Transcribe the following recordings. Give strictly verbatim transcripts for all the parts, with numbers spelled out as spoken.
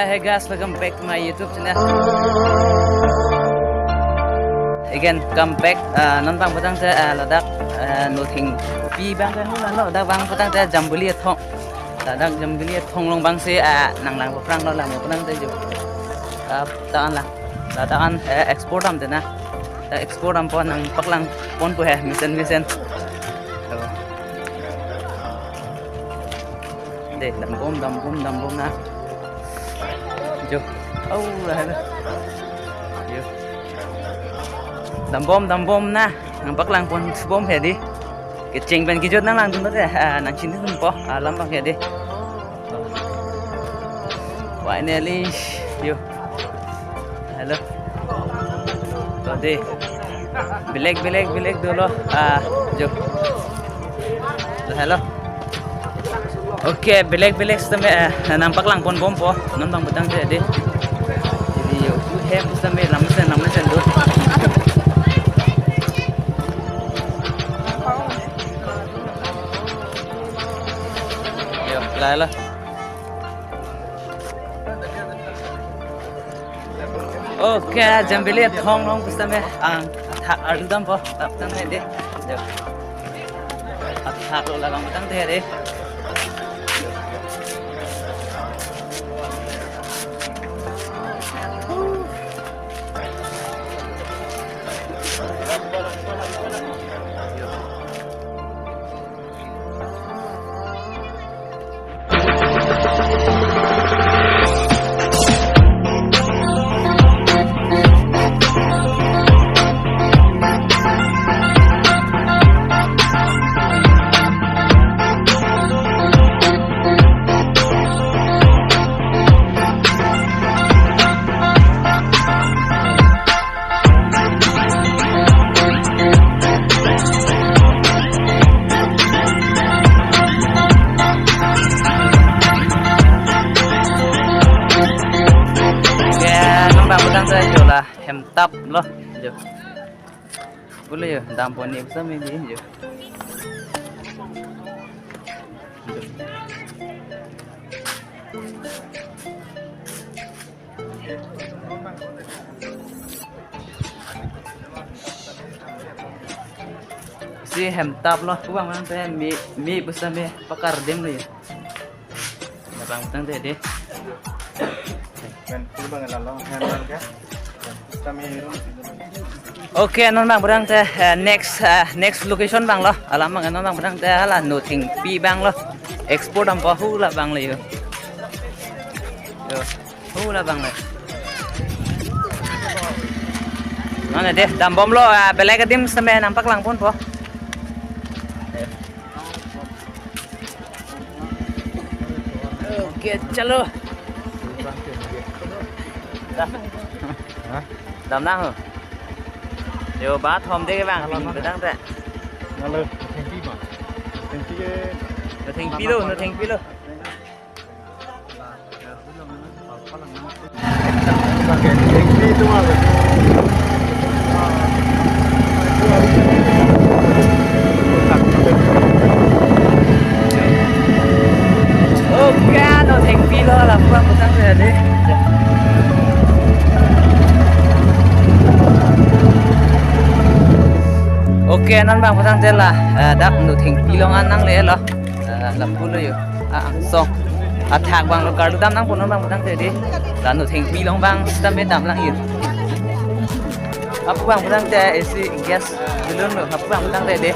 Hey guys, welcome back to my YouTube channel. Again, come back. Ah, non bang putangte, ah, ladak, ah, Nothengpi abang kan, ladak bang putangte Jambili Athong. Ladak Jambili Athong along abangsi, ah, nanglang paprang lo, lang putangte jo. Ah, ta-an lang. Ladak an, eh, expo damte na. Ta expo dampo, nangpaklang ponpo he, mesen mesen. To. Dei, dambom, dambom, dambom na. Jo. Au, lah, lah. Jo. Dambom, dambom na. Nangpaklang pon bom he dei. Kecheng pen kejut nanglangdun te. Ah, nangchinidunpo. Ah, alam abang he dei. Finally, jo. Hello. To dei. Belek, belek, belek dolo. Ah, jo. Hello. Okay, belek, belek sitame, eh, nangpaklang pon bompo. Non bang putangte dei. Jadi, jo, hem sitame lamsen, lamsen do. Jo, lah, lah. Okay, Jambili Athong along pusitame ang athak arlu dampo, tap tang he dei. Jo. Athak lo labang tangte dei. Ya, non bang putangte jo, la hemtap lo jo. Bule jo, dampo ni pusitame dei jo. Si hemtap lo, pu bang putangte me, me pusitame pakar adim lo jo. Bang putangte dei. Men, pu bang lalo, hem bang ke. Kami room. Okay, non bang putangte, eh, next, eh, next location abang lo. Alam abang non bang putangte hala Nothengpi abang lo. Expo dampo, hu labang lo jo. Jo. Hu labang lo. Mana dei, dambom lo, ah, belek adim sitame nangpaklang ponpo. Okay, chalo. Hah? Dam nang ho. Jo, bathom dei bang, ping pedang te. Nalo, Nothengpi bang. Nothengpi ke. Nothengpi lo, Nothengpi lo. Okay, Nothengpi lo, lapu bang putangte dei. Okay, non bang putangte la, eh, dak Nothengpi along an nanglelo. Eh, lapu lo jo. Ah, angsong. Athak abang lo, karlu dam nangpo non bang putangte dei. La Nothengpi along abang sitame damlang jo. Hapu bang putangte isi gas balloon lo, hapu bang putangte dei.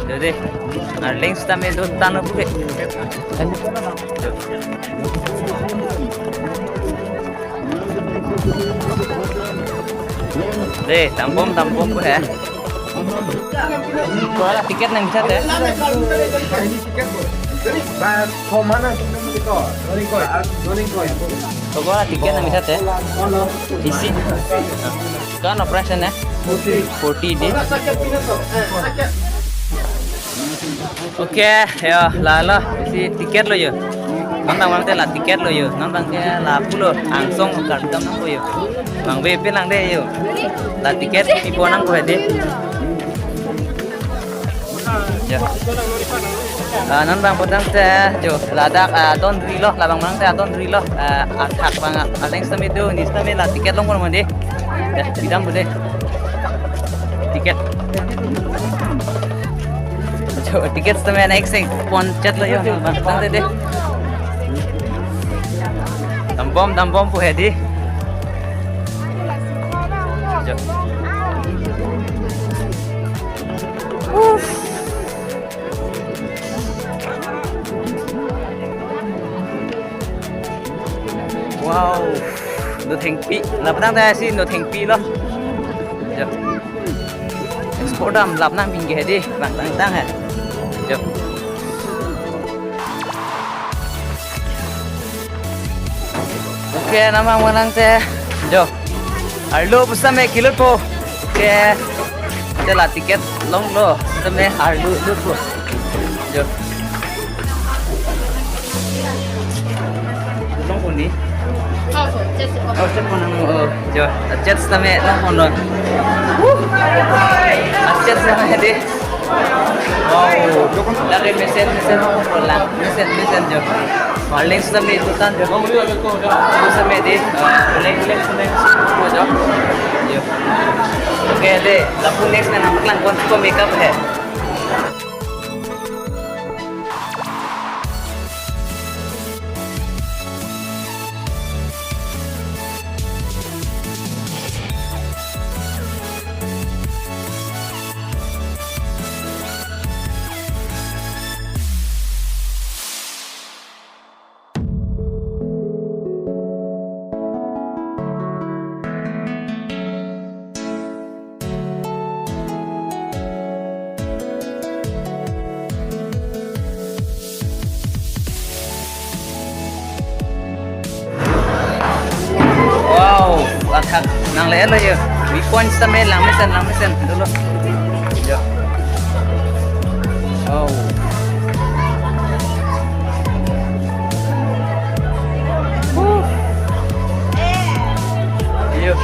Dei dei. Arleng sitame do tano pu ke. Dei, dambom, dambom pu he. Ko-an a ticket nangkisate? Ba, ko mana? Ko-an a ticket nangkisate? Isi. Ko-an a price ne? Forty dei. Okay, jo, lalo, isi ticket lo jo. Non bang putangte la ticket lo jo. Non bang ke lapu lo, angsong karlu dam nangpo jo. Bang ve pe lang dei jo. La ticket pipo nangpo dei. Jo. Ah, non bang putangte, jo, ladak, ah, adon rilo, labang putangte adon rilo, ah, athak bang, ah, aleng sitame do, ne sitame la ticket longpon mandi. Jo, pidam bude. Ticket. Jo, ticket sitame next thing, pon chetlo jo, bang putangte de. Dambom, dambom pu hedi. Jo. Wow. Nothengpi. Lapu tangte si nothengpi lo. Jo. Export dam lap nangpinke hedi. Bang tangtang he. Jo. Okay, non bang putangte. Jo. Arlo pusitame kelutpo. Okay. Te la ticket longlo. Sitame arlo lutpo. Jo. Longpon ni. Oh, chetpon nang, oh. Jo. Chet sitame longponlo. Chet sitame de. Wow. Lake mesen, mesen, oh, lang. Mesen, mesen jo. Arleng sitame tutan jo. Sitame de. Arleng, arleng sitame jo. Jo. Okay, de. Lapu next na nangpaklang kon ko makeup he. Wow, athak nangle lo jo. Viewpoint sitame lang mesen, lang mesen. Dolo. Jo. Wow. Huh. Yo.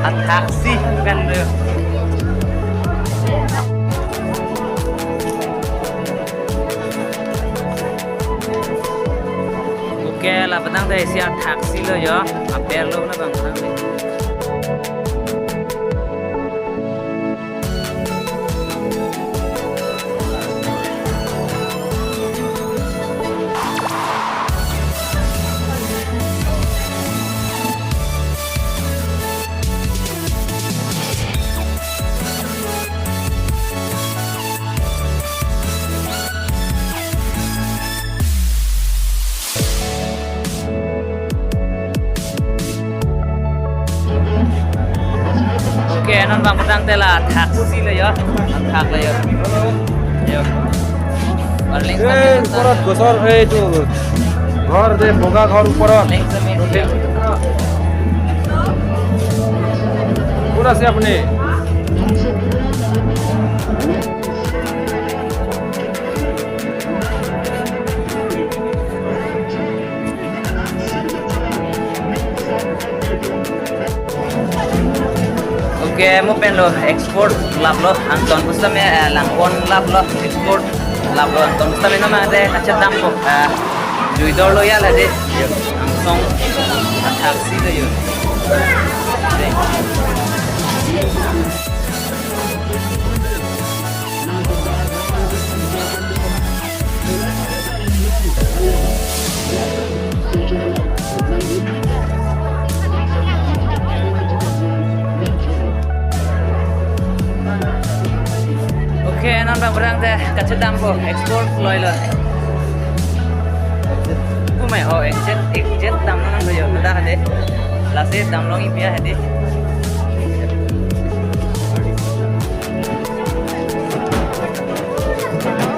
Athaksi kan do. Okay, lapu tangte isi athaksi lo jo. Aper lo na bang tangte. Okay, non bang putangte la athaksi lo jo. Athak lo jo. Jo. Paling এই ওপৰত গছৰ এইটো ঘৰ যে বগা ঘৰ ওপৰত। Paling semi. ক'ত আছে আপুনি? Okay, mo pen lo export lap lo, angton pusitame, eh, langpon lap lo, export lap lo, angton pusitame non bang te kachetdampo, eh, juidor lo ya la de, angsong athaksi lo jo. Okay, non bang putangte kachetdampo, export loi lo. Kumai, oh, exit, exit damlo nang jo, pada hade. Lasi damlong ipia hade.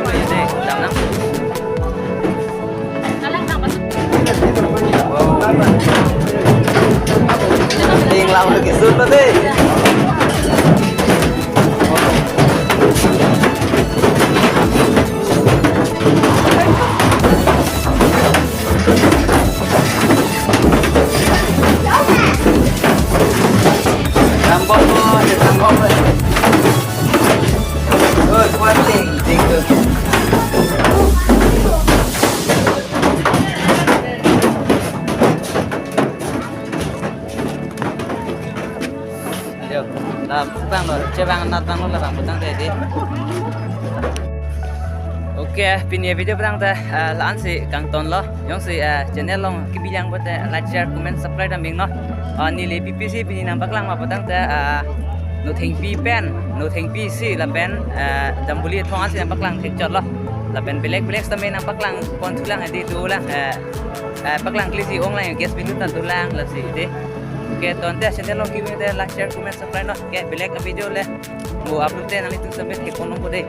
Hade, damnang. Ning lam lagi sun lo deh. Tambok mo, tambok mo. Yo, la bang lo, chevang nat bang lo, la bang putangte di. Oke, pini video putangte, eh, la-ansi kangtonlo. Jongsi, eh, channel along kebi lang pute, like, share, comment, subscribe dam bing no. Eh, neli P P C pini nangpaklang ma putangte, eh, Nothengpi pen, Nothengpi isi lapen, eh, Jambuli Thong ansi nangpaklang thekchotlo. Lapen belek belek tame nangpaklang pon thulang di dolang, eh, eh, paklang klisi onglang, gas bill ta dolang lasi di. Oke, to ante channel along kebi te like, share, comment, subscribe no. Oke, belek video le mo upload te nanglitum sampai thek kono ko de.